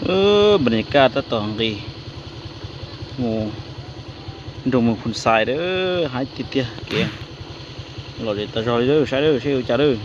Npam nias kaj tab tom nqis mus nroog mus Phoo Xais lawm, haib tiag tiag kev. Los zem tas zog li lawm, saib lawm seb ua cas lawm.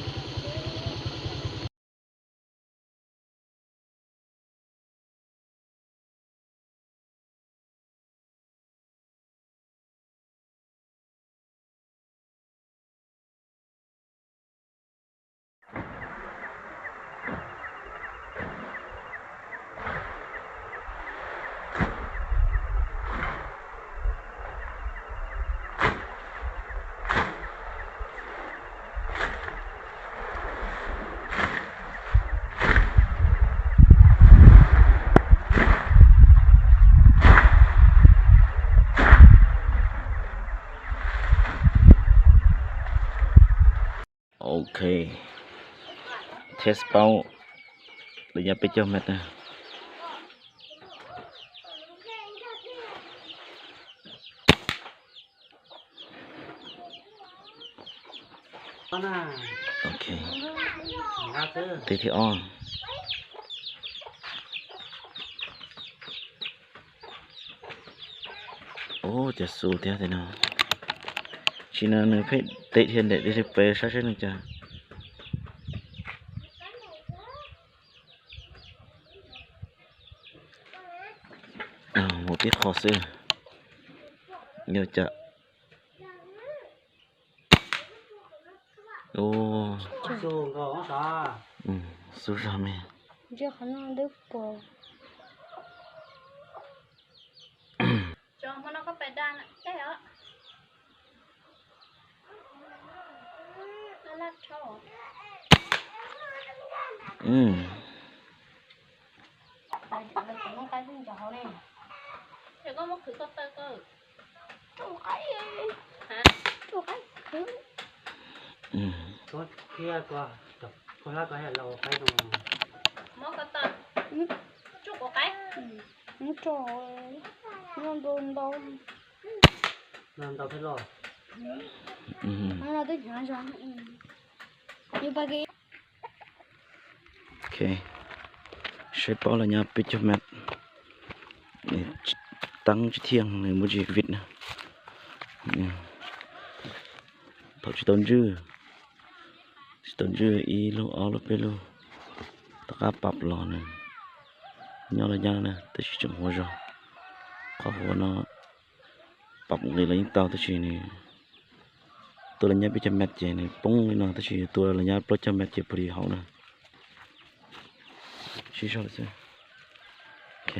Ok, test paub lawm nyob peb caug mev na. Ok, teb thib ob. Ub, cas xu thiab tej no. Tsis no nws pheej teb dhia ntem dhia li pes, saib seb nws cas. Mus tib qho xwb. Yuav cas. Xub zog me. Ok, saib paub lawm nyob peb caug mev. Teeb tsis thiaj, nws muaj tsis vim na. Thaum tsis tau ntswj, tsis tau ntswj ib lub ob lub peb lub, tom qab pab los nws nyob los nyob na, tab sis tseem huas zog. Qhov huas no pab nqis los yeej tau, tab sis nws tua los nyob peb caug mev ces nws poob li no, tab sis tua los nyob plaub caug mev ces pag li hauv na. Sib zog lawm xwb. Ok.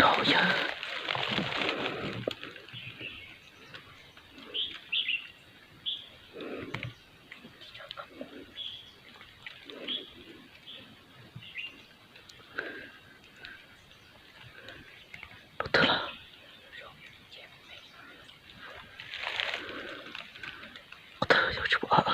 Dhau yawg. Tus twg lawm? Tus twg yog tsis pom.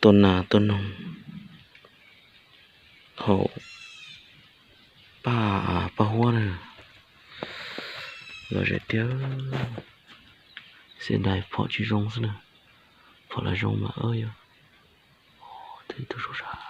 Tuaj nas tuaj noog hauv paj, paj huab na. Lom zem tiag, xia dais phom tsis zoo xwb na. Phom los zoo mas yog twb tuaj saum sab.